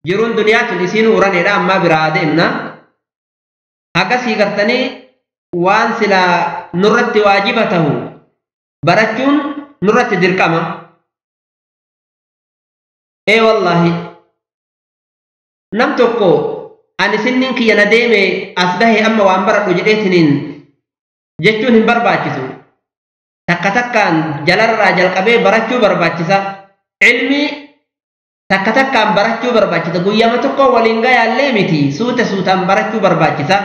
Jiruun duniyaa tun isiin uraneedha ammaa biraa deemna. Akkasii gartanii waan silaa nurratti waajiba tahu barachuun nurratti dirqama. Ee wallaahi nam tokko ani sinniin kiyya na deeme as gahe amma waan baradhu jedheetiniin jechuun hin barbaachisu. Takka takkaan jalarraa jalqabee barachuu barbaachisa. Ilmi takka takkaan barachuu barbaachisa. Guyyama tokko waliin gayaallee miti suuta suutaan barachuu barbaachisa.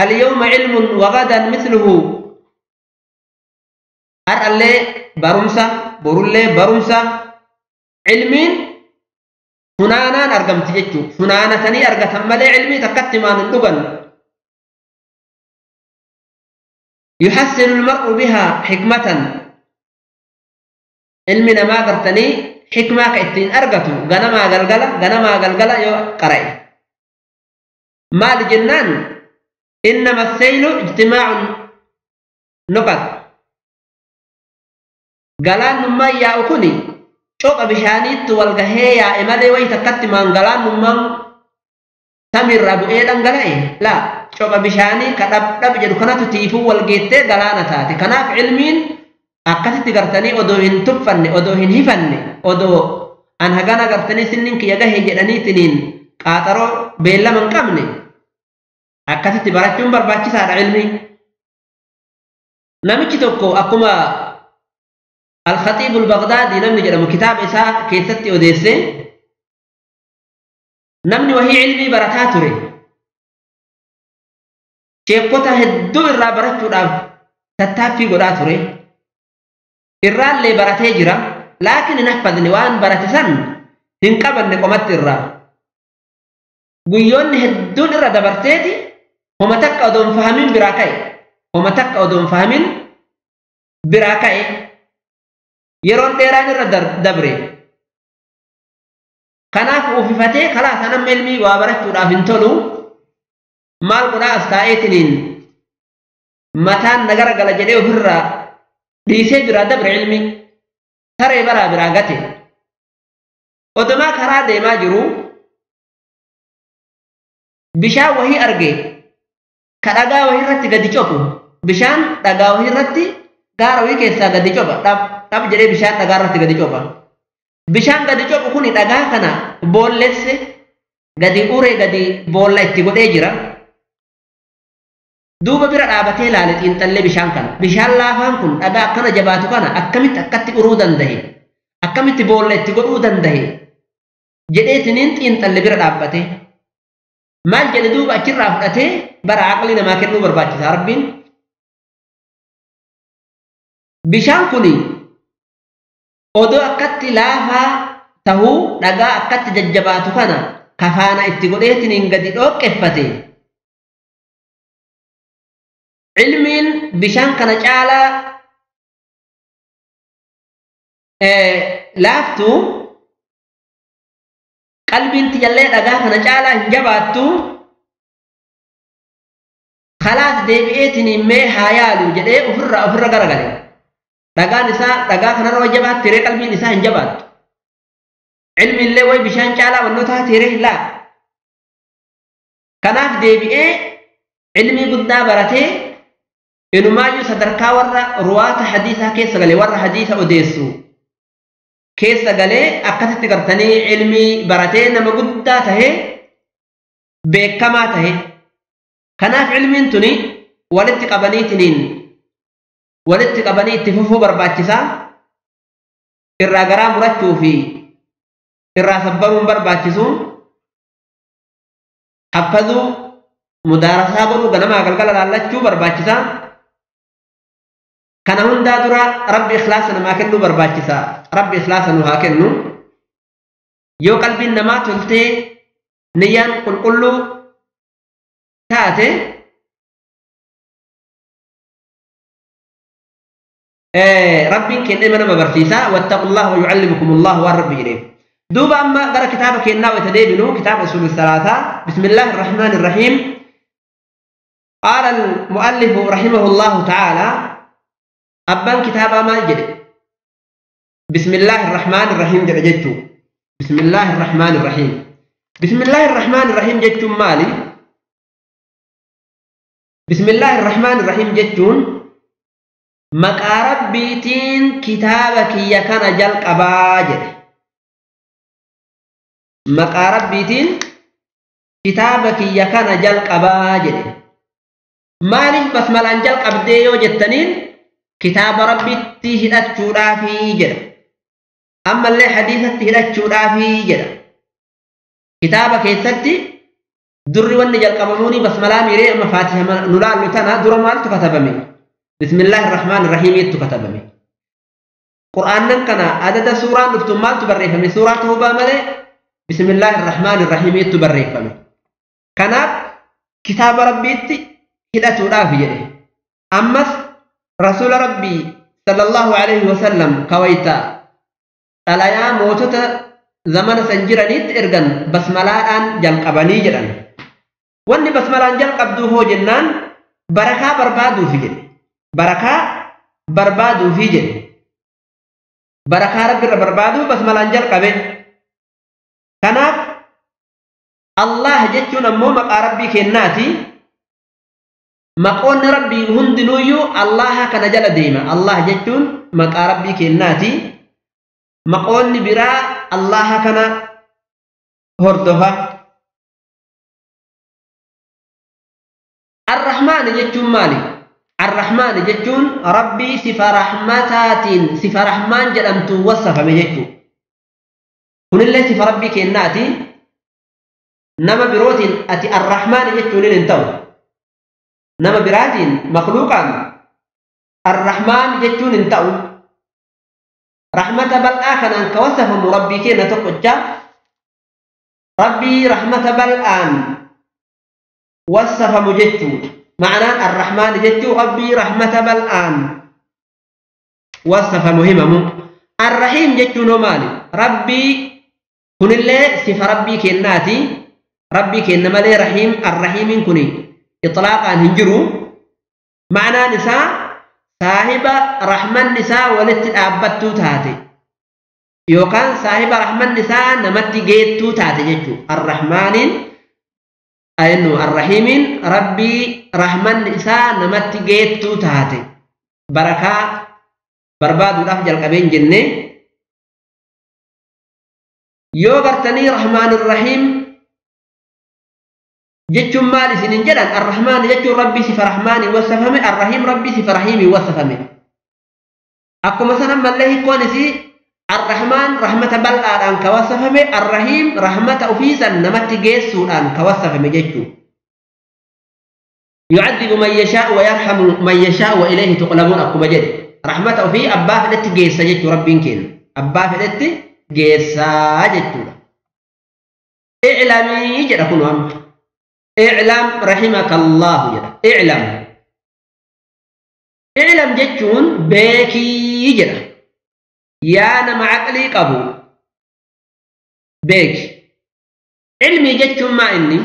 Al-yawma ilmun wa gadan mithluhu. Har'allee barumsa, borullee barumsa. Ilmiin funaanaan argamti jechuudha. Funaanatanii argatan malee ilmii takkatti maan hin dhugan. يحسن المرء بها حكمة. علمي نما قرتني حكمة كإتين أرقتو غنما غلغلة غنما غلغلة يو قرأي مال جنان إنما السيل اجتماع نقط غلان نما يا أكوني شوق بشانيت والغهي يا إمالي ويتكت من غلان نما تمر أبو إيدان غلائي لا copha bishaanii ka dhab jedhu kanatu tiifuu wal geettee galaana taate. Kanaaf ilmiin akkasitti gartanii odoo hin tuffanne, odoo hin hifanne, odoo an hagana gartanii sinnin kiyya gahe jedhaniitiniin qaaxaroo beellama hin qabne akkasitti barachuun barbaachisaadha ilmiin. Namichi tokko akkuma Al-Khatiib al-Baghdaadi namni jedhamu kitaaba isaa keessatti odeesse namni wahii ilmii barataa ture. Sheekota hedduu irraa barachuudhaaf tattaaffii godhaa ture. Irraallee baratee jira. Laakiin hin haffadne waan barate san hin qabanne qomatti irraa. Guyyoonni hedduun irra dabarteeti homa takka odoo hin fahamin biraa ka'e. Homa takka odoo hin fahamin biraa ka'e. Yeroon dheeraan irra dabre. Kanaaf ufifatee kalaas anamma ilmii waa barachuudhaaf hin tolu. Maal godhaa as taa'eetiniin mataan na garagala jedhee ofirraa dhiisee biraa dabre ilmi taree baraa biraa gate. Odomaa karaa deemaa jiru bishaan wahii arge ka dhagaa wahii irratti gadi cophu. Bishaan dhagaa wahii irratti gaara wahii keessaa gadi copha. Dhab dhab jedhee bishaan dhagaa irratti gadi copha. Bishaan gadi cophu kuni dhagaa kana boollesse gadi uree gadi boolla itti godhee jira. Duuba bira dhaabatee ilaale xiinxallee bishaan kana. Bishaan laafaan kun dhagaa akkana jabaatu kana akkamitti akkatti uruu danda'e? Akkamitti boolla itti godhuu danda'e? Jedheetiniin xiinxallee bira dhaabbate. Maal jedhe duuba achirraa fudhatee bara aqlii namaa kennuu barbaachisa Rabbiin. Bishaan kuni odoo akkatti laafaa tahuu dhagaa akkatti jajjabaatu kana kafaana itti godheetiniin gadi dhooqqeffate. Ilmiin bishaan kana caalaa laaftu qalbiin tiyyallee dhagaa kana caalaa hin jabaattu khalaas deebi'eetiniin mee haa yaalu jedhee ofirra garagale. Dhagaan isaa dhagaa kanarra way jabaatti ree qalbiin isaa hin jabaattu. Ilmiillee way bishaan caalaa wannoo taate ree laa. Kanaaf deebi'ee ilmii guddaa baratee inumaayyuu sadarkaa warra ruwaata hadiisaa keessa galee warra hadiisa odeessu keessa galee akkasitti gartanii ilmii baratee nama guddaa tahee beekamaa tahe. Kanaaf ilmiin tuni walitti qabaniitiniin walitti qabanii itti fufuu barbaachisaa. Irraa garaa murachuu fi irraa sabbaruun barbaachisu. Haffazuu mudaarasaa godhuu ganamaa galgala laallachuu barbaachisaa. Kana hundaa dura Rabbi ikhlaasa namaa kennuu barbaachisa. Rabbi ikhlaasa nu haa kennu. Yoo qalbiin namaa toltee niyyaan qulqulluu taate Rabbiin kennee nama barsiisa. Wattaqullah wa yucallimukumullah waan Rabbi jedheef. Duuba amma gara kitaaba kennaa wayita deebinu kitaaba usuul salaataa. Bismillaahi irrahmaani irrahiim. Qaala al-mu'allifu rahimahullahu ta'ala abbaan kitaabaa maal jedhe? Bismillaahi irrahmaani irrahiim jedhe jechuu. Bismillahir Rahmanir Rahiim. Bismillahir Rahmanir Rahiim jechuun maali? Bismillahir Rahmanir Rahiim jechuun maqaa Rabbiitiin kitaaba kiyya kana jalqabaa jedhe. Maqaa Rabbiitiin kitaaba kiyya kana jalqabaa jedhe. Maaliif basmalaan jalqabdee yoo jettaniin kitaaba Rabbiitti hidhachuudhaafi jedha. Ammallee hadiisatti hidhachuudhaafi jedha. Kitaaba keessatti durri wanni jalqabamuuni basmalaa miiree amma Faatiha nu laallu tana dura maaltu katabame? Bismillahir Rahmanir Rahiimiitu katabame. Qur'aanan kana adada suuraan dhuftu maaltu barreeffame? Suuraa Tawbaa malee Bismillahir Rahmanir Rahiimiitu barreeffame. Kanaaf kitaaba Rabbiitti hidhatuudhaaf jedhe. Ammas Rasuula Rabbii sallallahu alaihi wasallam kawayta xalayaa mootota zamana san jiraniitti ergan basmalaadhaan jalqabanii jedhan. Wanni basmalaan jalqabduu hoo jennaan barakaa barbaaduufi jedhe. Barakaa barbaaduufi jedhe. Barakaa Rabbi irra barbaaduu basmalaan jalqabe. Kanaaf Allah jechuun ammoo maqaa Rabbii kennaati. Maqoonni Rabbii hundinuuyyuu Allaha kana jala deema. Allah jechuun maqaa Rabbii kennaati. Maqoonni biraa Allaha kana hordofa. Ar-Rahmaan jechuun maali? Ar-Rahmaan jechuun Rabbii sifa rahmataatiin sifa Rahmaan jedhamtu wasafame jechuudha. Kunillee sifa Rabbii kennaati. Nama birootiin ati Ar-Rahmaan jechuun hin ta'u. Nama biraatiin makhluuqaan Ar-Rahmaan jechuun hin ta'u. Rahmata bal'aa kanaan ka wasafamu Rabbii kenna tokkocha. Rabbii rahmata bal'aan wasafamu jechuudha. Ma'anaan Ar-Rahmaan jechuu Rabbii rahmata bal'aan wasafamu himamu. Ar-Rahiim jechuun hoo maali? Rabbii kunillee sifa Rabbii kennaati. Rabbii kenna malee Rahiim Ar-Rahiimiin kuni itlaaqaan hin jiru. Ma'anaan isaa saahiba rahmanni isaa walitti dhaabbattuu taate yookaan saahiba rahmanni isaa namatti geettuu taate jechuudha. Ar-Rahmaaniin aynu Ar-Rahiimiin Rabbii rahmanni isaa namatti geettuu taate barakaa barbaaduudhaaf jalqabeen jenne. Yoo gartanii Rahmaanir Rahiim jechuun maal isinin jedhan? Ar-Rahmaan jechuun Rabbii sifa Rahmaanii wasafame, Ar-Rahiim Rabbii sifa Rahiimii wasafame. Akkuma sana mallee hiikkoon isii Ar-Rahmaan rahmata bal'aadhaan ka wasafame, Ar-Rahiim rahmata ofiisan namatti geessuudhaan ka wasafame jechuudha. Yu'adhibu man yashaa'u wa yarhamu man yashaa'u wa ilayhi tuqlabuun akkuma jedhe. Rahmata ofii abbaa fedhetti geessa jechuudha Rabbiin keenya. Abbaa fedhetti geessaa jechuudha. I'lamii jedha kun amma. I'lam rahimakallahu jedha. I'lam. I'lam jechuun beekii jedha. Yaa nama aqlii qabu beeki. Ilmii jechuun maa inni?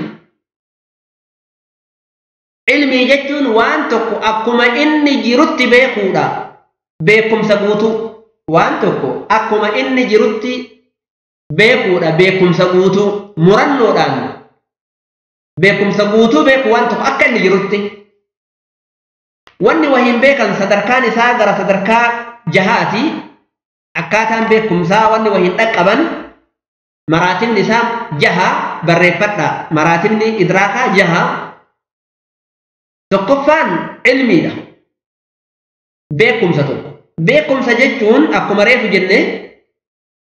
Ilmii jechuun waan tokko akkuma inni jirutti beekuudha. Beekumsa guutuu. Waan tokko akkuma inni jirutti beekuudha. Beekumsa guutuu murannoodhaan. Beekumsa guutuu beeku waan tokko akka inni jirutti. Wanni wahiin beekan sadarkaan isaa gara sadarkaa jahaati. Akkaataan beekumsaa wanni wahiin dhaqqaban maraatimni isaa jaha barreeffadha. Maraatimni idraakaa jaha. Tokkoffaan ilmiidha. Beekumsa tokko. Beekumsa jechuun akkuma reefu jenne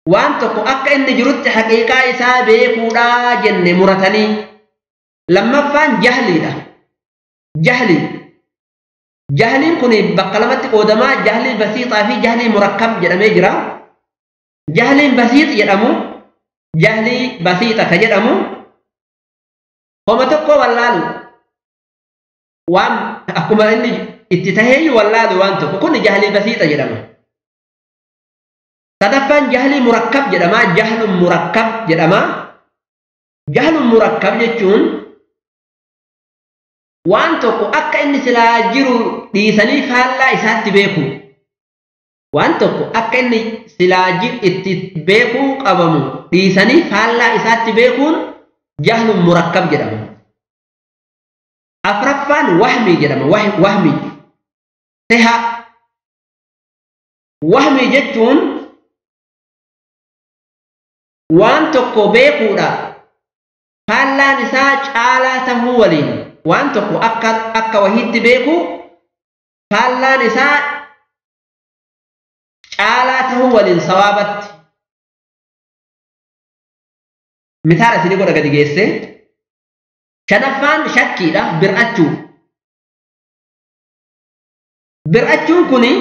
waan tokko akka inni jirutti haqiiqaa isaa beekuudhaa jenne muratanii. Lammaffaan jahliidha. Jahli. Jahliin kun bakka lamatti qoodamaa jahlii basiixaa fi jahlii murakkab jedhamee jira. Jahliin basiix jedhamu jahlii basiixa ka jedhamu homa tokko wallaalu waan akkuma inni itti taheeyyu wallaalu waan tokko kun jahlii basiixa jedhama. Sadaffaan jahlii murakkab jedhama. Jahlun murakkab jedhama. Jahlun murakkab jechuun waan tokko akka inni silaa jiru dhiisanii faallaa isaatti beeku. Waan tokko akka inni silaa itti beekuu qabamu dhiisanii faallaa isaatti beekuun jahlun murakkab jedhama. Afraffaan wahmii jedhama. Wahmii seha. Wahmii jechuun waan tokko beekuudha faallaan isaa caalaa tahuu waliin, waan tokko akka wahiitti beekuu faallaan isaa caalaa tahuu waliin sawaabatti. Misaala isinii godha gadi geesse. Shanaffaan shakkiidha, bir'achuu. Bir'achuun kuni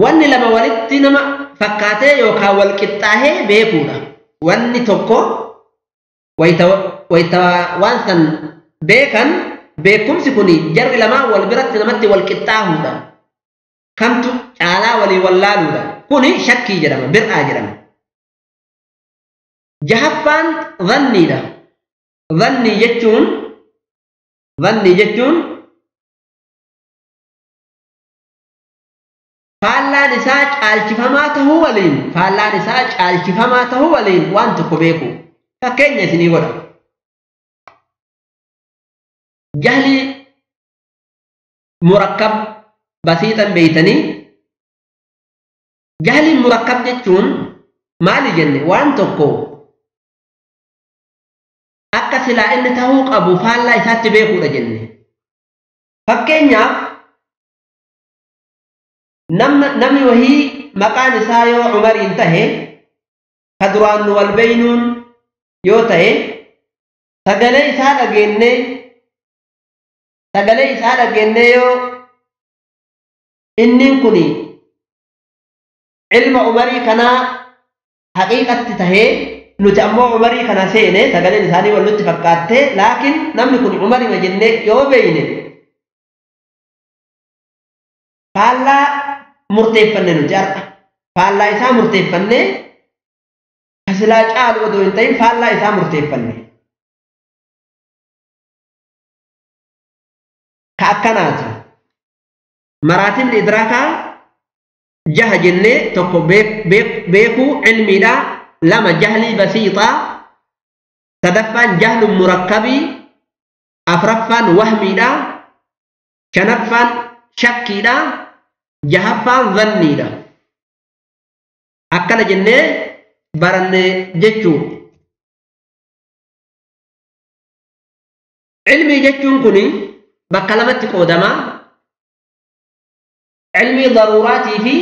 wanni lama walitti nama fakkaatee yookaan wal qixxaahee beekuudha. Wanni tokko wayita waan san beekan beekumsi kuni jarri lamaan wal biratti namatti wal qixxaahuudha. Kamtu caalaa walii wallaaluudha. Kuni shakkii jedhama, bir'aa jedhama. Jahaffaan dhanniidha. Dhannii jechuun faallaan isaa caalchifamaa tahuu waliin, faallaan isaa caalchifamaa tahuu waliin waan tokko beeku. Fakkeenya isinii godha. Jahli murakkab basiixan beeytanii. Jahli murakkab jechuun maali jenne? Waan tokko akka silaa inni tahuu qabu faallaa isaatti beekuudha jenne. Fakkeenyaaf namni wahii maqaan isaa yoo Umariin tahe, ka duraan nu wal beeynuun yoo tahe, sagalee isaa dhageennee yoo inni kun ilma Umarii kanaa haqiiqatti tahee nuti ammoo Umarii kana seene sagaleen isaanii wal nutti fakkaattee, laakiin namni kun Umarima jennee yoo beeyne faallaa murteeffanne nuti har'a. Faallaa isaa murteeffanne, kasilaa caalu odoo hin ta'in faallaa isaa murteeffanne. Ka akkanaati. Maraatibni idraakaa jaha jennee tokko beekuu cilmiidha, lama jahlii basiixaa, sadaffaan jahlun murakkabii, afraffaan wahmiidha, shanaffaan shakkiidha, jahaffaan dhanniidha. Akkana jennee baranne jechuu. Cilmii jechuun kun bakka lamatti qoodama. Cilmii daruuraatii fi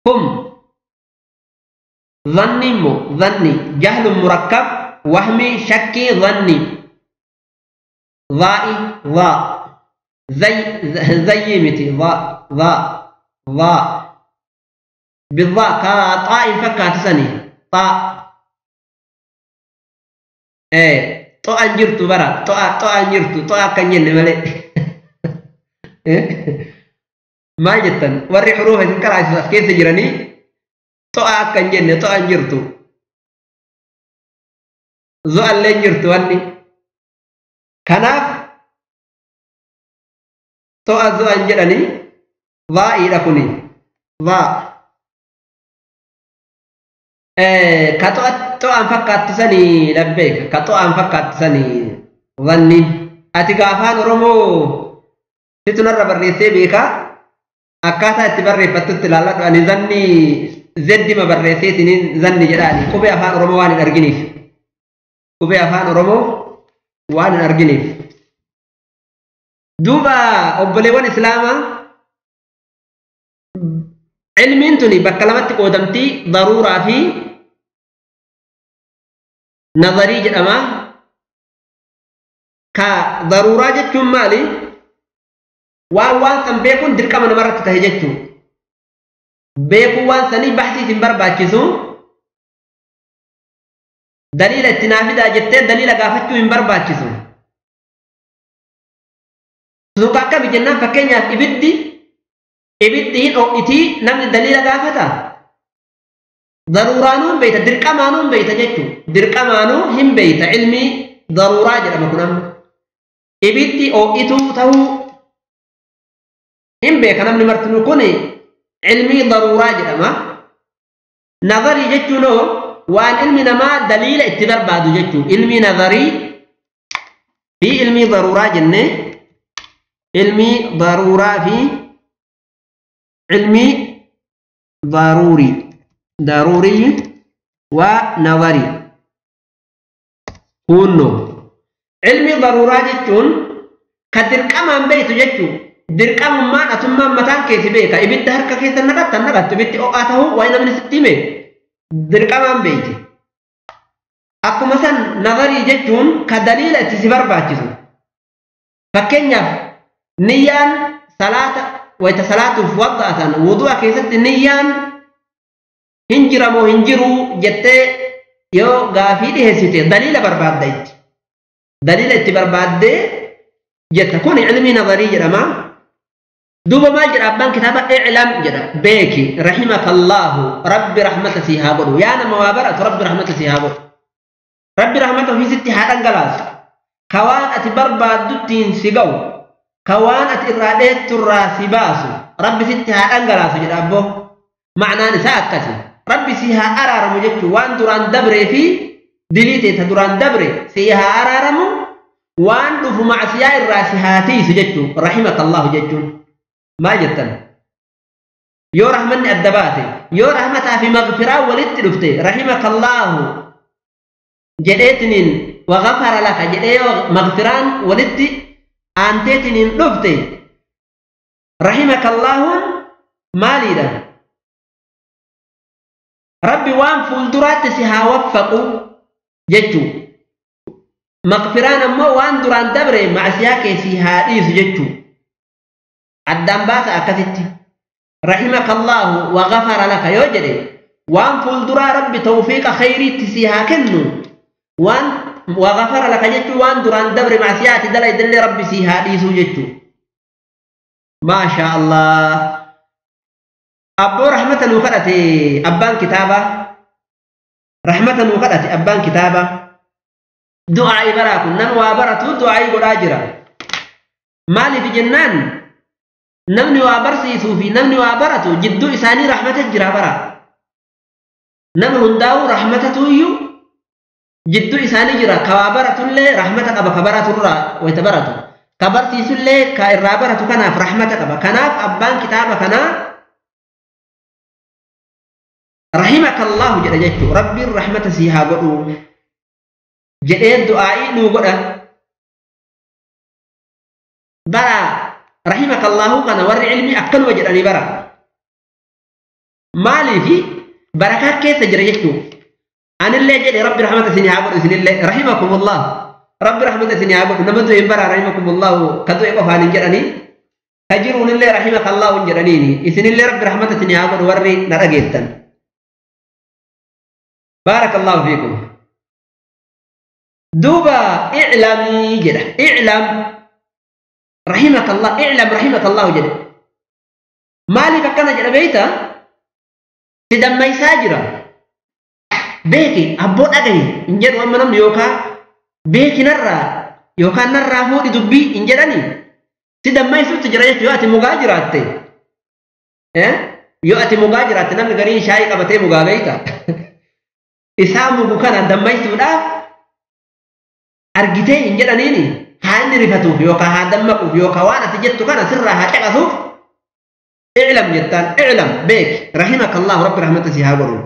kum dhanni immoo dhanni jahlun murakkab wahmii shakkii dhanni dhaa'i dhaa zayyi miti dhaa dhaa dhaa bidhaa ka xaa'in fakkaatu sani xaa xo'an jirtu bara xo'an jirtu xo'a akka hin jenne malee maal jettan warri xuruufa isin qaraasisu as keessa jiranii xo'a akka hin jenne xo'an jirtu zo'allee hin jirtu wanni kanaaf xo'a zo'an jedhanii dhaa'iidha kuni dhaa ka xo'an fakkaattu sanii labbeeka ka xo'an fakkaattu sanii dhanniin ati gaafaan Oromoo situ narra barreessee beekaa akkaataa itti barreeffattutti ilaalladhu ani zanni zeddima barreessee isiniin zanni jedhaani qubee afaan Oromoo waan hin arginiif qubee afaan Oromoo waan hin arginiif. Duuba obboleewwan Islaamaa ilmiin tuni bakka lamatti qoodamti, daruuraa fi nazarii jedhama. Ka daruuraa jechuun maali? Waan san beekuun dirqama namarratti tahe jechuu. Beekuu waan sanii baxsiis hin barbaachisu. Daliila itti naa fidaa jettee daliila gaafachuu hin barbaachisu. Sun akkami jennaan fakkeenyaaf ibiddi hin ho'itii namni daliila gaafata. Daruuraanuu hin beeyta, dirqamaanuu hin beeyta jechuu. Dirqamaanuu hin beeyta ilmii daruuraa jedhama kun amma. Ibiddi ho'ituu ta'uu hin beeka namni martinuu kun ilmii daruuraa jedhama. Nazarii jechuun waan ilmi namaa daliila itti barbaadu jechuun ilmii nazarii fi ilmii daruuraa jenne ilmii daruuraa fi ilmii daruurii daruurii waa nazarii kunno ilmii daruuraa jechuun ka dirqamaan beektu jechuun dirqamummaan atummaan mataan keessa beeka ibidda harka keessa naqattan naqattu ibiddi ho'aa ta'uu waan namni sitti hime dirqamaan beekti. Akkuma san nazarii jechuun ka daliila itti si barbaachisu. Fakkeenyaaf niyyaan salaata wayita salaatuuf wadda'atan wudu'a keessatti niyyaan hin jiramoo hin jiruu jettee yoo gaafii dhiheessite daliila barbaadda itti. Daliila itti barbaaddee jetta kun ilmii nazarii jedhama. Duuba maal jedha abbaan kitaaba i'lam jedha beeki rahimakallaahu rabbi rahmata si haa godhu yaa nama waa baratu rabbi rahmata si haa godhu rabbi rahmata ofii sitti haa dhangalaasu ka waan ati barbaaduttiin si ga'u ka waan ati irraa dheetturraa si baasu rabbi sitti haa dhangalaasu jedha abboo ma'naan isaa akkasi rabbi si haa araaramu jechuu waan duraan dabree fi dilii teessa duraan dabre si haa araaramu waan dhufu macsiyaa irraa si haa tiisu jechuu rahimakallaahu jechuun. Maal jettan yoo rahmanni adda baate yoo rahmataa fi maghfiraa walitti dhufte rahimakallaahu jedheetiniin wagafara laka jedhee yoo maghfiraan walitti aanteetiniin dhufte rahimakallaahuun maaliidha rabbi waan fuulduraatti si haa waffaqu jechuu maghfiraan ammoo waan duraan dabre macsiyaa kee si haa dhiisu jechuu addaan baasa akkasitti rahimakallaahu wa ghafara laka yoo jedhe waan fuulduraa rabbi tawfiiqa khayriitti si haa kennu waan wa ghafara laka jechuu waan duraan dabre macsiyaati dalaydallee rabbi si haa dhiisuu jechuu. Maashaa Allah abboo rahmata nuu kadhate abbaan kitaaba rahmata nuu kadhate abbaan kitaaba du'aa'ii baraa kun nama waa baratu du'aa'ii godhaa jira. Maaliif jennaan namni waa barsiisuu fi namni waa baratu jidduu isaanii rahmata jira bara. Nama hundaa'u rahmatatu iyyuu jidduu isaanii jira. Ka waa baratullee rahmata qaba ka baraturraa wayita baratu. Ka barsiisullee ka irraa baratu kanaaf rahmata qaba. Kanaaf abbaan kitaaba kanaa rahimakallaahu jedha jechuudha. Rabbiin rahmata sii haa godhu jedhee du'aa'ii nuu godha. Bara rahimakallaahu kana warri ilmii akkanuma jedhanii bara. Maaliifi barakaa keessa jira jechuudha. Anillee jedhe rabbi rahmata isinii haa godhu isinillee rahimakumullah rabbi rahmata isinii haa godhu nama du'e hin bara rahimakumullahu ka du'e qofaan hin jedhanii ka jiruunillee rahimakallaahu hin jedhaniini isinillee rabbi rahmata isinii haa godhu warri na dhageettan. Baarakallahu fiikum. Duuba i'lamii jedha i'lam rahimakallah i'lam rahimakallahu jedhe. Maaliif akkana jedha beeyta? Si dammaysaa jira. Beeki abboo dhagahi hin jedhu amma namni yookaan beeki narraa yookaan narraa fuudhi dubbii hin jedhani. Si dammaysuutti jira jechuudha yoo ati mugaa jiraatte. Yoo ati mugaa jiraatte namni gariin shaayii qabatee mugaa beeyta. Isaa mugu kana dammaysuudhaaf argitee hin jedhaniini. Haa inni rifatuuf yookaan haa dammaquuf yookaan waan ati jettu kana sirraa haa caqasuuf i'lam jettaan i'lam beeki rahimakallahu rabbi rahmata si haa godhu.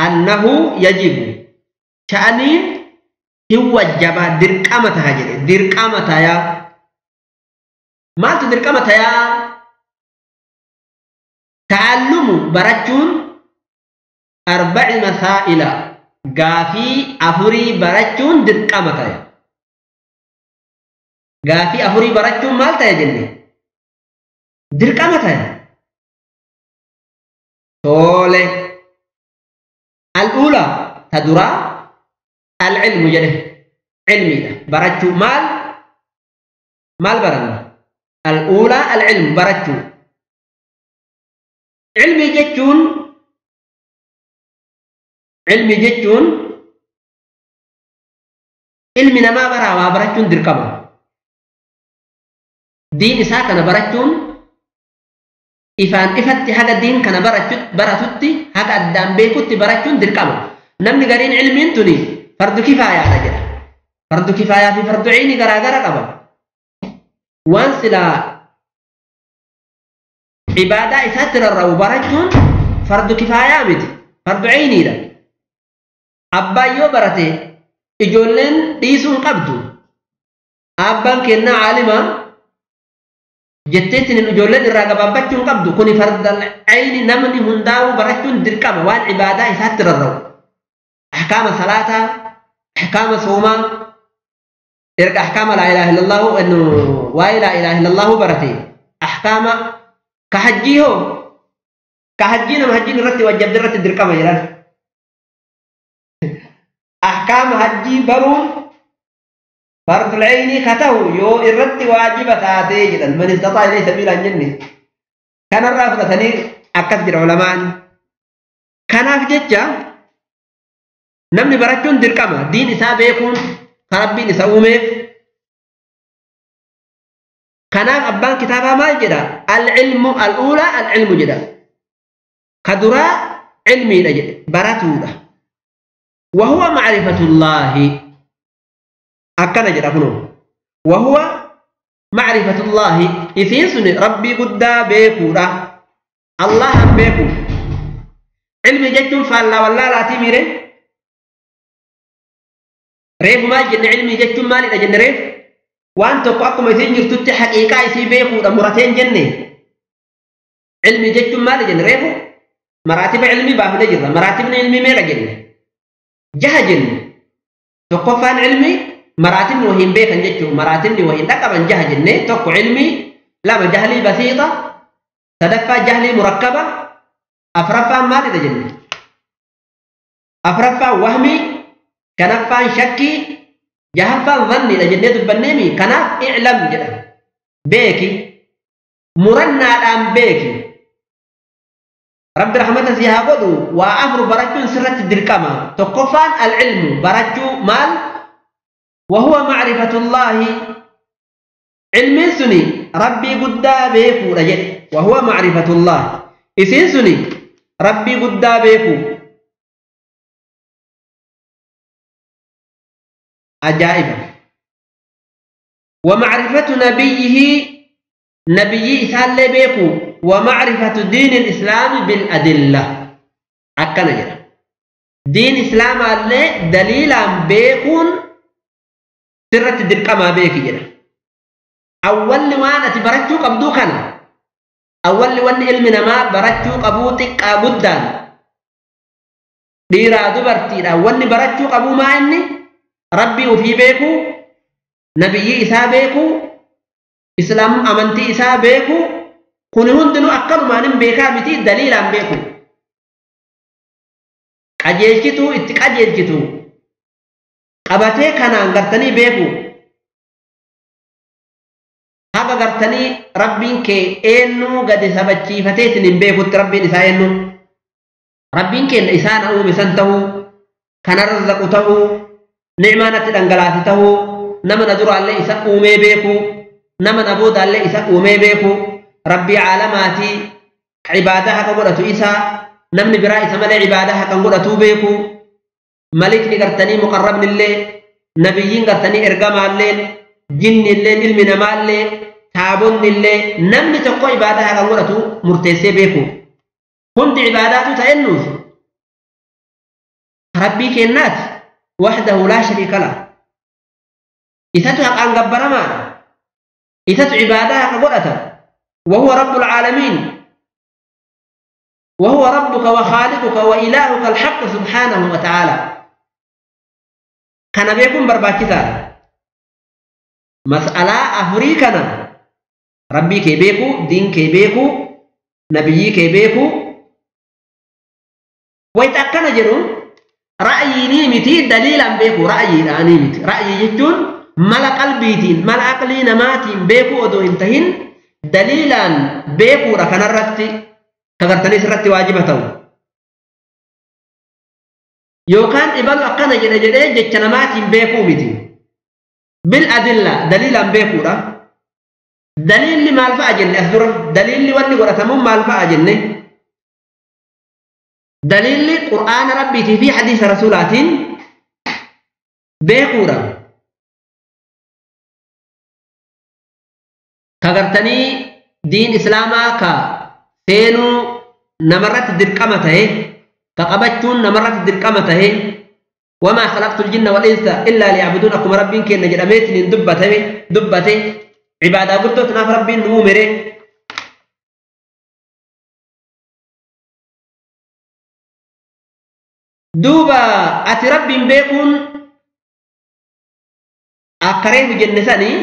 Annahu yajibu sha'aniin hin wajjabaa dirqama taha jedhe dirqama tayaa maaltu dirqama tayaa ta'allumu barachuun arba'i masaa'ila gaafii afurii barachuun dirqama ta'e. Gaafii afurii barachuun maal ta'e jenne? Dirqama ta'e. Tole. Al'uula ta duraa al-ilmu jedhe ilmiidha. Barachuu maal? Maal baranna? Al'uula al-ilmu barachuu. Ilmii jechuun Ilmi jechuun ilmi namaa baraa waa barachuun dirqama. Diin isaa kana barachuun ifaan ifatti haga diin kana baratutti haga addaan beekutti barachuun dirqama. Namni gariin ilmiin tuni fardu kifaayaadha jedha. Fardu kifaayaa fi fardu ciini garaagara qaba. Waan silaa ibaadaa isaatti rarra'u barachuun fardu kifaayaa miti, fardu ciiniidha. Abbaan yoo barate ijoolleen dhiisuu hin qabdu. Abbaan kennaa caalima jetteetiin ijoolleen irraa gabaabbachuu hin qabdu. Kuni farda ciini namni hundaa'uu barachuun dirqama waan ibaadaa isaatti rarra'u. Ahkaama salaataa, ahkaama soomaa, erga ahkaama laa ilaaha illallahu waa'ee laa ilaaha illallahu barate ahkaama ka hajjii hoo ka hajjii nama hajjiin irratti wajjabde irratti dirqama jedhan. Ahkaama hajjii baruun fardul ciinii ka ta'u yoo irratti waajiba taatee jedhan man istataa ilayhi sabiilaan jenne kanarraa fudhatanii akkas jedha ulamaan. Kanaaf jecha namni barachuun dirqama diin isaa beekuun ka rabbiin isa uumeef. Kanaaf abbaan kitaabaa maal jedha? Al-ilmu al-uulaa al-ilmu jedha. Ka duraa ilmiidha jedhe baratuudha. وهو معرفة الله أكن جدا كنو وهو معرفة الله إثين ربي قد بيكورا الله بيكو علم جتون فالله والله لا تميره ريف ما جن علمي جتون مالي جن ريف وأنت قاكم إثين جرتت حقيقة إثي بيكورا مرتين جنة علمي جتون مالي جن ريف مراتب علمي بافنا جرا مراتب علمي ميرا جنة جه جن تقفان علمي مراتب وهين بيكن جتشو مراتب وهين دقبا جه جن تق علمي لما جهلي بسيطة تدفع جهلي مركبة أفرفا ما لدى جن أفرفا وهمي كنفا شكي جهفا ظني لجنة البنيمي كناف اعلم جدا بيكي مرنا الآن بيكي رب رحمته سيها قدو وأفر برجو سرة الدركمة تقفان العلم برجو مال وهو معرفة الله علم سني ربي قد بيكو رجل وهو معرفة الله إسين سني ربي قد بيكو أجائب ومعرفة نبيه نبي إسال بيكو ومعرفة دين الإسلام بالأدلة أكنا جدا دين الإسلام اللي دليلا بيكون سرة الدرقمة بيك جدا أول وانا تبرتو قبدو كان أول وان علمنا ما برتو قبوتك قدام ديرا دبرتي أول برتو قبو ما إني ربي وفي بيكو نبي إسا بيكو إسلام أمنتي إسا بيكو كوني هندنو أقل ما نم بيكا متي دليلا بيكو قجيلتو اتقجيلتو قبتي كان غرتني بيكو هذا غرتني ربين كي إنو قد سبتشي فتيتن بيكو ربين إسا إنو ربين كي إسان أو مسنته كان رزقته نعمانة الأنقلاته نما ندر على إسا أومي بيكو نما نبود على إسا أومي بيكو ربي عالماتي عبادها كقولة إسا نمني برا إسا ملي عبادها كقولة بيكو ملك نقرتني مقرب لله نبيين قرتني إرقام الليل جن الليل علم نما الليل تابون الليل نمني تقو عبادها كقولة مرتسي بيكو هند عباداته تأنوث ربي كنات وحده لا شريك له إذا تحق أن قبر ما إذا عبادها كقولة وهو رب العالمين وهو ربك وخالقك وإلهك الحق سبحانه وتعالى كان بيكون برباكتا مسألة أفريكنا ربي كيبيكو دين كيبيكو نبيي كيبيكو ويتأكد جنو رأيي نيمتي دليلا بيكو رأيي نيمتي رأيي جتون ملا قلبيتين ملا عقلي نماتين بيكو أدو انتهين دليلا بيكو ركن الرتي كغرتني سرتي واجبته Yookaan ibalu akkana jedhe jedhee jecha namaatiin beekuu miti. Bil adilla daliilaan beekuudha. Daliilli maal fa'a jenne as dura? Daliilli wanni godhatamuun maal fa'a jenne? Daliilli Qur'aana Rabbiitii fi hadiisa Rasuulaatiin beekuudha. Ka gartanii diin Islaamaa ka seenuu namarratti dirqama ta'e, ka qabachuun namarratti dirqama ta'e, wamaa khalaqtul jinna wal insa illaa liya'buduun akkuma Rabbiin kenna jedhameetiin dubbate cibaadaa guddoo tanaaf Rabbiin nu uumere. Duuba ati Rabbiin beekuun akka reefu jenne sanii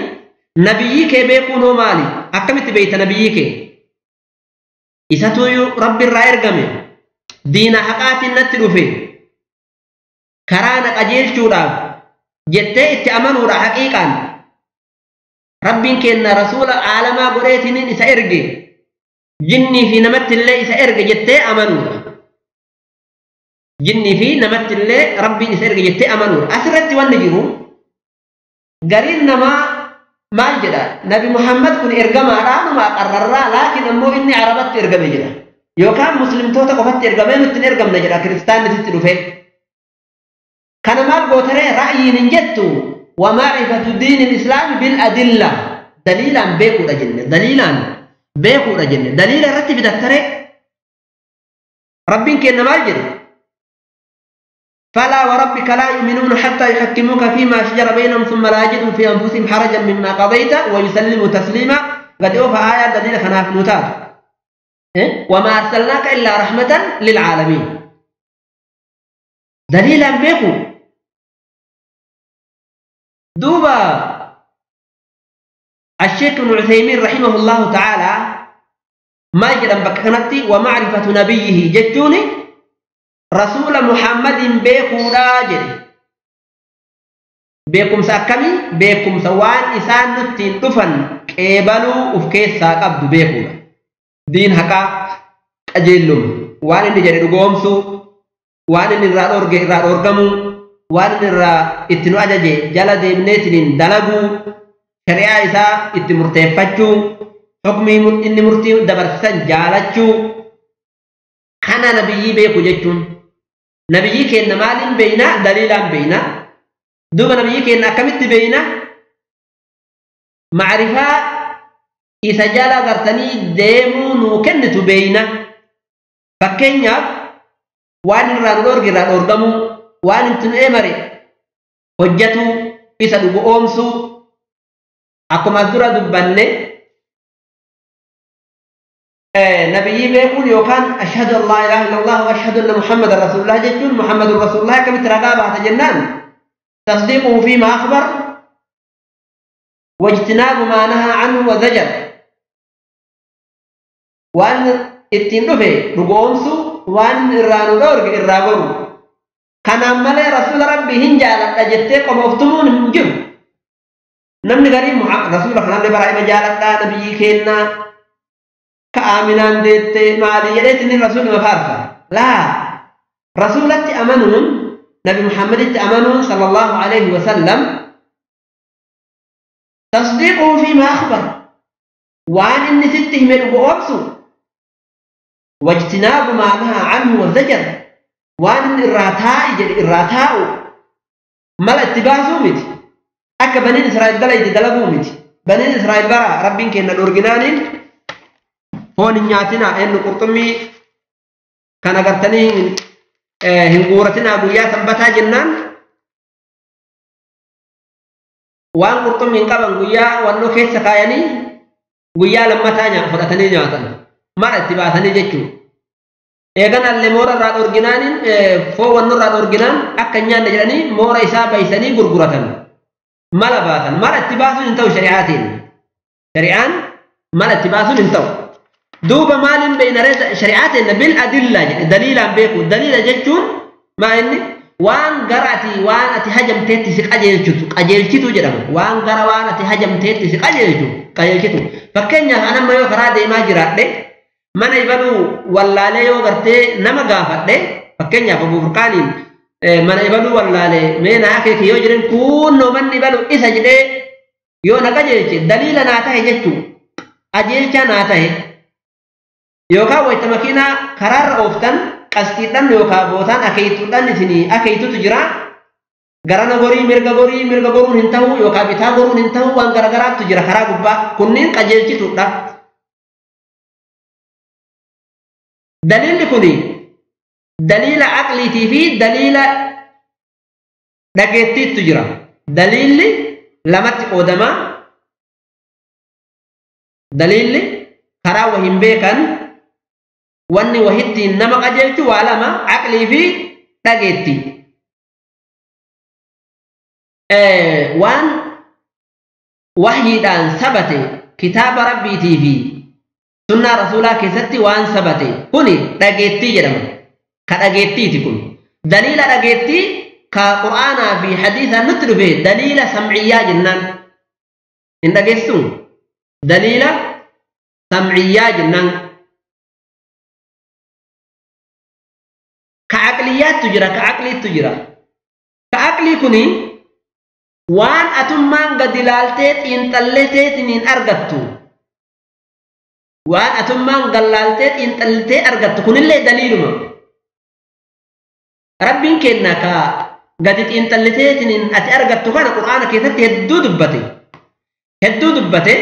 nabiyyii kee beekuun hoo maali? Akkamitti beeyta nabiyyii kee? Isatuyyuu Rabbi irraa ergame, diina haqaatiin natti dhufe, karaa na qajeelchuudhaaf jettee itti amanuudha haqiiqaan. Rabbiin kenna rasuula aalamaa godheetiniin isa erge, jinnii fi namatti illee isa erge jettee amanuudha. Jinnii fi namatti illee Rabbiin isa erge jettee amanuudha. Asirratti wanni jiru gariin namaa maal jedha? Nabi Muhammad kun ergamaadhaanuma qarrarraa, laakiin ammoo inni Arabatti ergame jedha. Yookaan muslimtoota qofatti ergamee nutti hin ergamne jedha, kiristaanni sitti dhufe. Kana maal gootaree ra'yiin hin jettu? Wa ma'rifatu diinil islaami bil adilla. Daliilaan beekuudha jenne. Daliilaan beekuudha jenne. Daliila irratti fidattaree Rabbiin kenna maal jedhe? فلا وربك لا يؤمنون حتى يحكموك فيما شجر بينهم ثم لا يجدوا في أنفسهم حرجا مما قضيت ويسلموا تسليما. قد أوفى آية دليل خناف نتات. وما أرسلناك إلا رحمة للعالمين. دليلا بيكو دوبا الشيخ ابن عثيمين رحمه الله تعالى ما يجد بكنتي ومعرفة نبيه جتوني رسول محمد بيكو راجل بيكم ساكمي بيكم سوان إسان نتين طفن كيبالو أفكيس ساقبد بيكو دين حقا أجلهم وان اللي جري رقومسو وان اللي رارورغمو وان اللي را اتنو أجاجي جالا ديبنيتنين دلقو شريعة إسا اتمرتفاتشو حكمي إني مرتي دبرسان جالتشو. كان نبيي بيكو جتون نبيي كأن مال بينا دليلا بينا دوب نبيي كأن كمت بينا معرفة إذا جالا غرتني ديمو نوكنت بينا. فكينيا وان رانور غير أورغمو وان تنأمري حجتو إذا دوب أمسو أكو مزورة دبنة نبيي بيقول يوكان أشهد أن لا إله إلا الله وأشهد أن محمد رسول الله جتون محمد رسول الله كم ترقابة جنان تصديقه فيما أخبر واجتناب ما نهى عنه وزجر وأن اتنفه رقومسو وأن إرانو دورك إراغرو كان أمالي رسول ربي هنجا لأجتك ومفتمون هنجر نمني غريب رسول الله برأي مجالة نبيي كينا كآمنان ديت مالي يليت إن الرسول مفارفة لا رسولة أمنون نبي محمد أمنون صلى الله عليه وسلم تصديقه فيما أخبر وعن إن سته من أبوابسه واجتناب ما نهى عنه والزجر وعن الراتاء ما الاتباع سومت أكا بنين إسرائيل دلائد دلقومت بنين إسرائيل برا ربين كأن الأورجنانين foon hin nyaatinaa eenyu qurxummii kana gartanii hin guuratinaa guyyaa sanbataa jennaan waan qurxummii hin qaban guyyaa wannoo keessa kaayanii guyyaa lammataa fudhatanii nyaatan mara itti baasanii jechuudha. Eeganallee moora irraa dhorginaaniin foon wannoo irraa dhorginaan akka hin nyaanne jedhanii moora isaa baysanii gurguratan mala baasan mala itti baasuun hin ta'u shari'aatiin shari'aan mala itti baasuun hin ta'u. دوبا مال بين شريعتنا بالأدلة دليلا بيكو دليل جتون ما إني وان قرأتي وان أتي هجم تيتي سك أجيلتو جرم وان قرأ وان أتي هجم تيتي سك أجيلتو فكنيا أنا ما يقرأ دي ما جرأت دي من يبلو ولا ليو قرتي نما قافت دي فكنيا فبو فرقاني mana ibaluu wallaalee mee naa akeeki yoo jedhan kunnoo manni ibaluu isa jedhee yoo na qajeelche daliila naa tahe jechuu ajeelchaa naa tahe yookaan wayita makiinaa karaarra ooftan qastiidhaan yookaan bootaan akeeytuudhaan isinii akeeytutu jira garana gorii mirga gorii mirga goruun hin ta'u yookaan bitaa goruun hin ta'u waan garagaraatu jira karaa gubbaa kunniin qajeelchituudha. Daliilli kuni daliila aqliitii fi daliila dhageettiitu jira. Daliilli lamatti qoodama. Daliilli karaa wahin beekan wanni wahittiin nama qajeelchu waa lama aqlii fi dhageettii. Waan wahyiidhaan sabate kitaaba rabbiitii fi sunnaa rasuulaa keessatti waan sabate kuni dhageettii jedhama. Ka dhageettiiti kun. Daliila dhageettii ka qur'aanaa fi hadiisaan nutti dhufe daliila samciyyaa jennaan. Hin dhageessuu? Daliila samciyyaa jennaan. Ka aqliyyaattu jira, ka aqliittu jira. Ka aqlii kuni waan atummaan gadi laaltee xiinxalleeteetiniin argattu. Waan atummaan gallaaltee xiinxaltee argattu kunillee daliiluma. Rabbiin kenna ka gadi xiinxalleeteetiniin ati argattu kana qur'aana keessatti hedduu dubbate. Hedduu dubbate.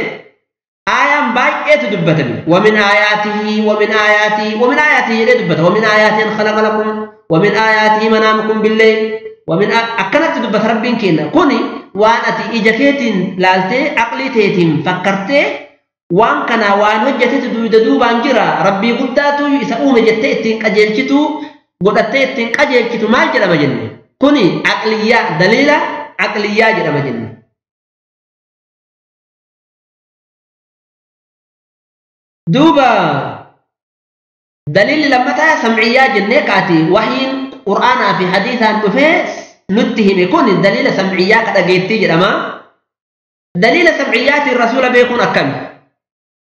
Aayaan baay'eetu dubbatame. Wamin aayaatihi wamin aayaatihi wamin aayaatihi jedhee dubbata. Wamin aayaatihi an khalaqa lakum wamin aayaatihi manaamukum billayl wamin akkanatti dubbata rabbiin kenna. Kuni waan ati ija keetiin laaltee aqlii teetiin fakkartee waan kana waan hojjetetu duyda duubaan jira rabbii guddaatu isa uume jettee ittiin qajeelchitu godhattee ittiin qajeelchitu maal jedhama jenne. Kuni aqliyyaa daliila aqliyyaa jedhama jenne. Duuba daliilli lammataa samciyyaa jennee kaati wahyiin qur'aanaa fi hadiisaan dhufee nutti hime kun daliila samciyyaa ka dhageettii jedhama. Daliila samciyyaatiin rasuula beekuun akkami?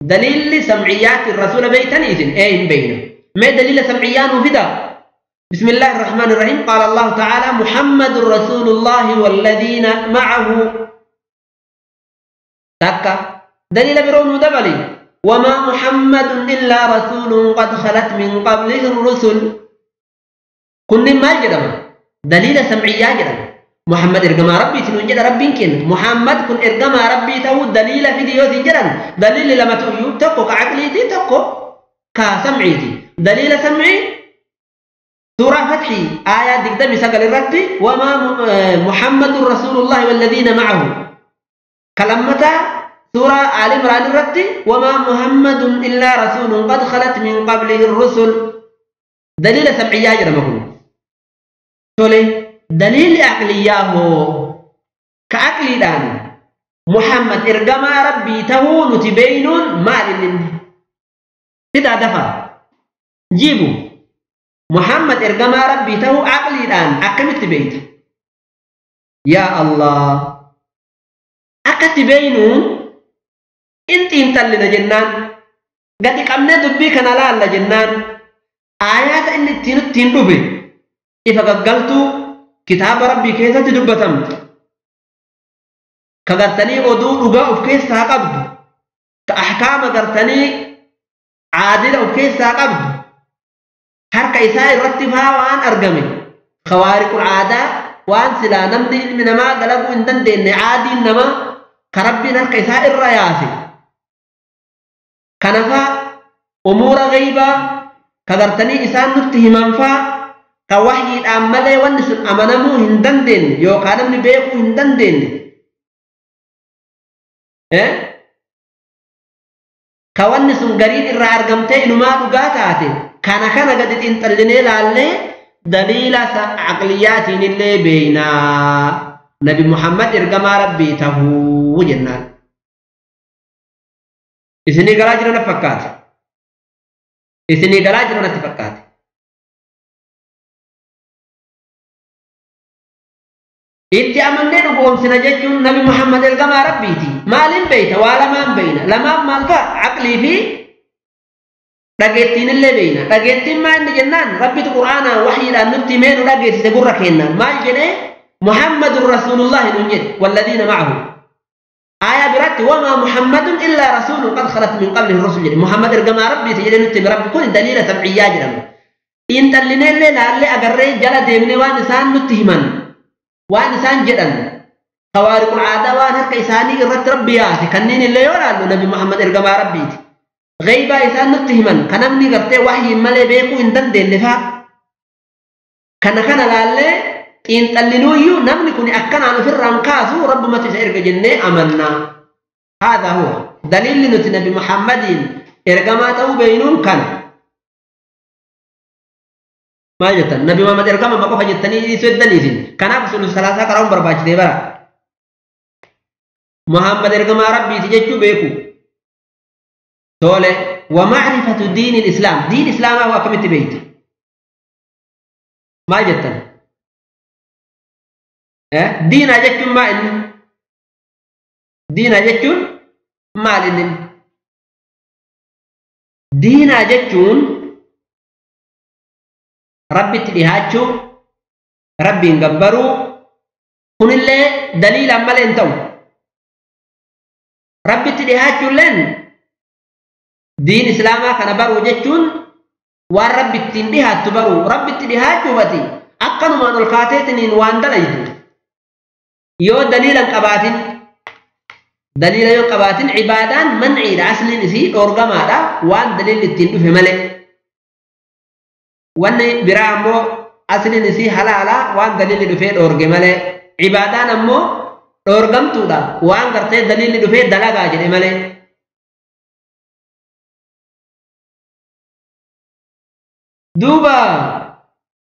Daliilli samciyyaatiin rasuula beeytanii isin ee hin beeyna. Mee daliila samciyyaa nuu fidaa? بسم الله الرحمن الرحيم. قال الله تعالى محمد رسول الله والذين معه. تكا دليل برون دبلي وما محمد إلا رسول قد خلت من قبله الرسل. كن ما جدما دليل سمعية جدما محمد إرجما ربي تنجد ربي كن محمد كن إرجما ربي تو دليل في ديوت جدًا دليل لما تقول تقو كعقليتي تقو كسمعيتي دليل سمعي سورة فتحي آية دقدمي سقل الرتي وما محمد رسول الله والذين معه. كلمتا سورة آل عمران الرتي وما محمد إلا رسول قد خلت من قبله الرسل. دليل سمعية جرمكم تولي دليل عقلية هو كعقلي دان محمد إرجما ربي تهون تبين ما للن تدا دفع جيبوا محمد إرجما ربي تهو عقلي دان أكملت بيت يا الله أكتبينون انت انتلنا جنان قد قمنا دبي كان لا جنان آيات إن تين دبي إذا قلت كتاب ربي كيسة دبتم كغرتني أدو رجاء كيسة قبض كأحكام غرتني عادل كيسة قبض حركة إساء رتبها وأن أرجمي خوارق العادة وأن سلا نمدي من ما قلقوا إن دندن عادي إنما كربي حركة إساء الرياسي كنفا أمور غيبة كغرتني إسان نتهمان فا كوحي الأمالي والنسل أمنمو هندندن يوكا نمني بيكو هندندن كوانسن قريد إرى أرقمتي إنما دقاتاتي كان كان قد انتلني لالي دليل عقليات اللي بينا نبي محمد إرقما ربي تهو جنان إسني قراجرنا فكات إسني قراجرنا تفكات itti amannee dhugoomsina jechuun nabi Muhammad ergamaa rabbiiti. Maaliin beeyta? Waa lamaan beeyna. Lamaan maal fa'a? Aqlii fi Dhageettiin illee beeyna. Dhageettiin maa inni jennaan Rabbitu Qur'aanaan waxyiidhaan nutti himee nu dhageessise gurra kennaan. Maal jedhee Muhammadun Rasuulullaahi nuun jedhe walladiina ma'ahu. Aayaa biraatti wamaa Muhammadun illaa rasuulun qad khalat min qablihi rusul jedhe. Muhammad ergamaa Rabbiiti jedhee nutti hime Rabbi kun daliila sam'iyyaa jedhama. Xiinxallineellee laallee agarree jala deemnee waan isaan nutti himan waan isaan jedhan xawaariqul aadaa waan harka isaanii irratti Rabbi yaase kanneen illee yoo laallu Nabi Muhammad ergamaa Rabbiiti. Ghaybaa isaan nutti himan kan namni gartee wahyiin malee beekuu hin dandeenye faa. Kana kana laallee xiinxallinuuyyuu namni kun akkanaan ofirraan kaasu Rabbumatu isa erga jennee amannaa. Haadha huwa daliilli nuti Nabi Muhammadiin ergamaa ta'uu beeynuun kana. Maal jettan Nabi Muhammad ergama ma qofa jettanii dhiisuu heddaniisin. Kanaaf usul salaasaa qara'uun barbaachisee bara. Muhammad ergamaa Rabbiiti jechuu beeku. Tole wa ma'rifatu diinil islaam diin islaamaa hoo akkamitti beeyta? Maal jettan? Diinaa jechuun maa inni? Diinaa jechuun maal inni? Diinaa jechuun Rabbitti dhihaachuu, Rabbiin gabbaruu, kunillee daliilaan malee hin ta'u. Rabbitti dhihaachuulleen diin islaamaa kana baruu jechuun waan Rabbi ittiin dhihaattu baruu. Rabbitti dhihaachuufati akkanumaan ol kaateetiniin waan dalaytu. Yoo daliila hin qabaatin, daliila yoo qabaatin ibaadaan manciidha, asliin isii dhoorgamaadha waan daliilli ittiin dhufe malee. Wanni biraa ammoo asliin isii halaala waan daliilli dhufee dhoorge malee. Ibaadaan ammoo dhoorgamtuudha waan gartee daliilli dhufee dalagaa jedhe malee. Duuba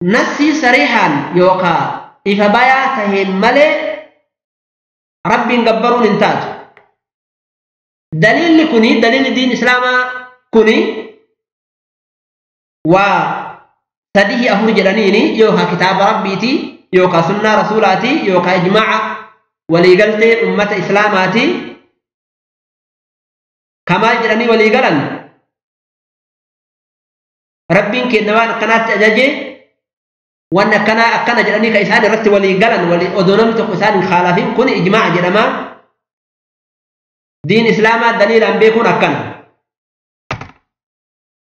nassii sariihaan yookaa ifa bayaa taheen malee Rabbiin gabbaruun hin taatu. Daliilli kuni daliilli diin islaamaa kuni waa sadii afur jedhaniini yookaa kitaaba Rabbiiti yookaa sunnaa rasuulaati yookaa ijmaa'a waliigaltee ummata islaamaati. Kamaal jedhanii waliigalan Rabbiin kenna waan akkanaatti ajaje waan akkanaa akkana jedhanii ka isaan irratti waliigalan odoo namni tokko isaan hin khaalafin kun ijmaa'a jedhama. Diin islaamaa daliilaan beekuun akkana.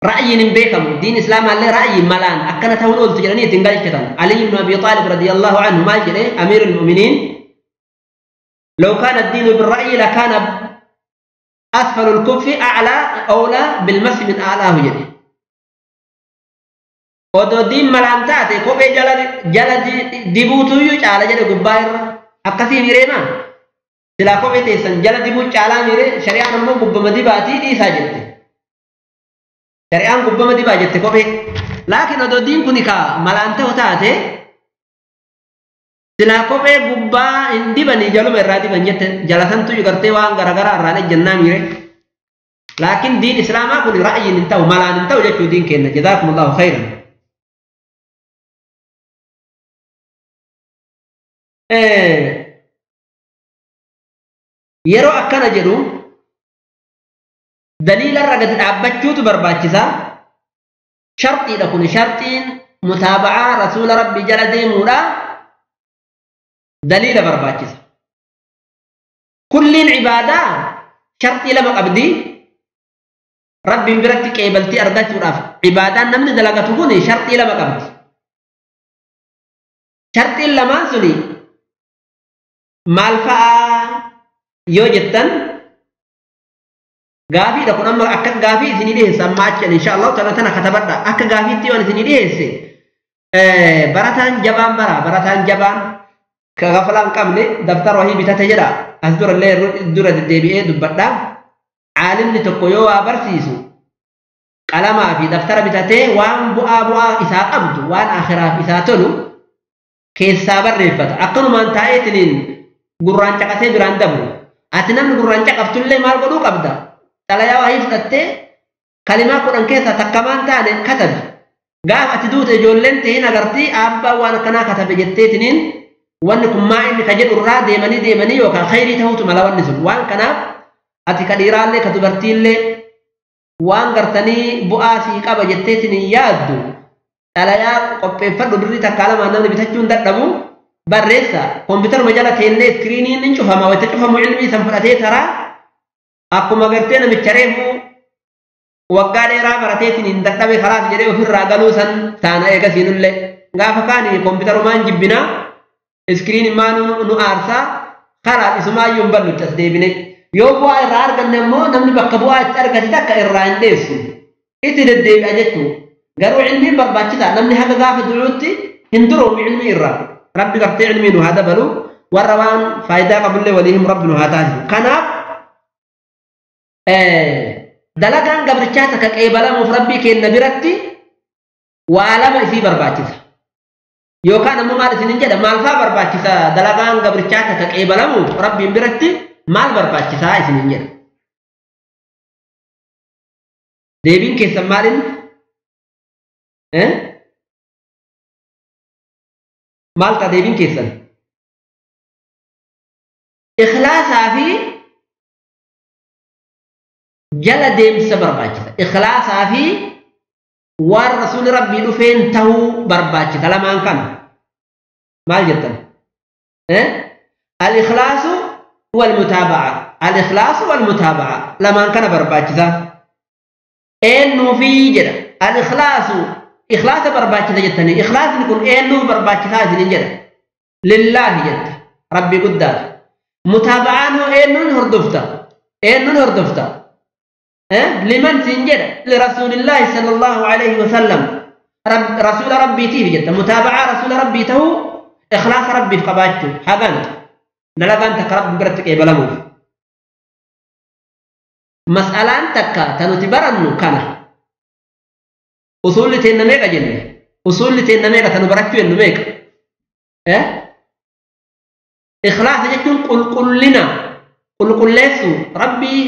Ra'yiin hin beekamu. Diin islaamaa illee ra'yiin malaan akkana ta'uun ooltu jedhanii ittiin galchatan. Ali ibn Abi Xaalib radiyallahu anhu maal jedhee amiirul mu'miniin law kaana ad-diinu bir-ra'yi lakaana asfalul kuffi a'laa awlaa bil-massi min a'laahu jedhe. Odoo diin malaan taate kophee jala dibuutuyyuu caala jedhe gubbaa irra. Akkasii mireema? Silaa kophee teessan jala dibuu caalaa miree shari'aan ammoo gubbama dibaatii dhiisaa jette. Shari'aan gubbama dibaa jette kophee. Laakiin odoo diin kun ka malaan ta'u taate silaa kophee gubbaa hin dibanii jaluma irraa diban jette jala santu gartee waan garaagaraa irraan ejjennaa miree. Laakiin diin islaamaa kun ra'yiin hin ta'u malaan hin ta'u jechuu diin kenna. Jazaakumullahu khayran. Yeroo akkana jedhu daliila irra gadi dhaabbachuutu barbaachisa. Sharxiidha kun sharxiin mutaaba'aa rasuula Rabbii jala deemuudha daliila barbaachisa. Kulliin ibaadaa sharxii lama qabdi. Rabbiin biratti qeebaltii argachuudhaaf ibaadaan namni dalagatu kun sharxii lama qabdi. Sharxiin lamaan suni maal fa'aa yoo jettan gaafiidha kun amma akka gaafii isinii dhiyeesse amma achi insha Allah ta'ala tana katabadha akka gaafiitti waan isinii dhiyeesse barataan jabaan bara barataan jabaan ka gaflaa hin qabne daftara wahii bitate jedha as dura illee dura deddeebi'ee dubbadha. Caalimni tokko yoo waa barsiisu qalamaa fi daftara bitatee waan bu'aa bu'aa isaa qabdu waan akhiraaf isaa tolu keessaa barreeffata. Akkanumaan taa'eetiniin gurraan caqasee biraan dabru. Ati namni gurraan caqaftullee maal godhuu qabda? Xalayaa wahii fudhattee kalimaa 10 keessaa takkamaan taane katabi. Gaafa ati duute ijoolleen ta'in agartii abbaan waan akkanaa katabe jetteetiniin wanni kun maa inni ka jedhu irraa deemanii deemanii yookaan khayrii ta'uutu mala wanni sun. Waan kanaaf ati ka dhiiraallee ka dubartiillee Waan gartanii bu'aa sii qaba jetteetiin hin yaaddu xalayaa qopheeffadhu birrii takkaa lamaan namni bitachuun dadhabu barreessa kompiitaruma jala teennee iskiriiniin ni cufama wayita cufamu ilmii san fudhatee taraa akkuma gartee namicha reefu waggaa dheeraa barateetiin hin dadhabe kalaas jedhee ofirraa galuu san taana eegasiinullee gaafa kaani kompiitarumaan jibbinaa iskiriiniin nu aarsaa karaa isumaayyuu hin bannu as deebine yoo bu'aa irraa arganne ammoo namni bakka bu'aa itti argate takka irraa hin dheessu itti deddeebi'a jechuudha garuu ilmiin barbaachisaa namni haga gaafa du'uutti hin duroomu ilmii irraa rabbi gartee ilmii nu haa dabalu warra waan faayidaa qabullee waliihim rabbi nu haa taasisu kanaaf dalagaan gabrichaa takka qeebalamuuf rabbii kenna biratti waa lama isii barbaachisa yookaan ammoo maal isinin jedha maal faa barbaachisa dalagaan gabrichaa takka qeebalamuuf rabbiin biratti maal barbaachisaa isinin jedha deebiin keessan maalin maal ta'a deebiin keessan ikhlaasaa fi jala deemsa barbaachisa ikhlaasaa fi waan rasuulli rabbii dhufeen tahuu barbaachisa lamaan kana maal jettan al-ikhlaasu wal-mutaaba'a al-ikhlaasu wal-mutaaba'a lamaan kana barbaachisa eenyuufi jedha al-ikhlaasu ikhlaasa barbaachisa jettanii ikhlaasni kun eenyuuf barbaachisaa isinin jedha lillaahi jetta rabbii guddaaf mutaaba'aan hoo eenyuun hordofta eenyuun hordofta liman siin jedha lirasuulillaahi sallallahu alayhi wasallam rasuula rabbiitiif jetta mutaaba'aa rasuula rabbii tahuu ikhlaasa rabbiif qabaachuu hagana dalagaan takka rabbi biratti qeebalamuuf mas'alaan takka ta nuti barannu kana usulli teenna meeqa jenne usulli teenna meeqa tanu barachuu jennu meeqa ikhlaasa jechuun qulqullina qulqulleessu rabbii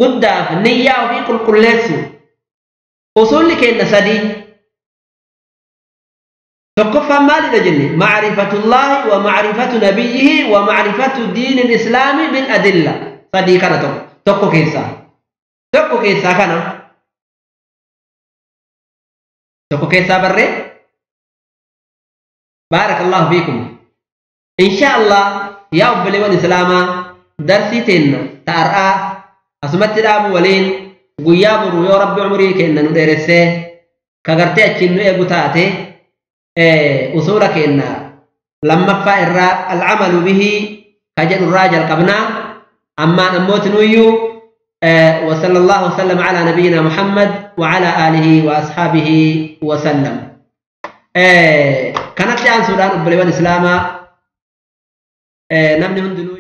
guddaaf niyyaa ofii qulqulleessu usulli keenna sadii tokkoffaan maalidha jenne macrifatullaahi wa macrifatu nabiyyihi wa macrifatu diini lislaami bil adilla sadii kana tokko keessaa kana tokko keessaa barree baarakallahu fiikum insha allah yaa obboleewwan islaamaa darsii teenna ta'ar'aa asumatti dhaabu waliin guyyaa boru yoo rabbi umrii kenna nu dheeressee ka gartee achiin nu eegu taate usuula kenna lammaffaa irraa alcamalu bihi ka jedhu irraa jalqabnaa ammaan ammootinuyyuu وصلى الله وسلم على نبينا محمد وعلى آله وأصحابه وسلم. كانت لأن سودان أبليوان إسلاما نمني هندنو.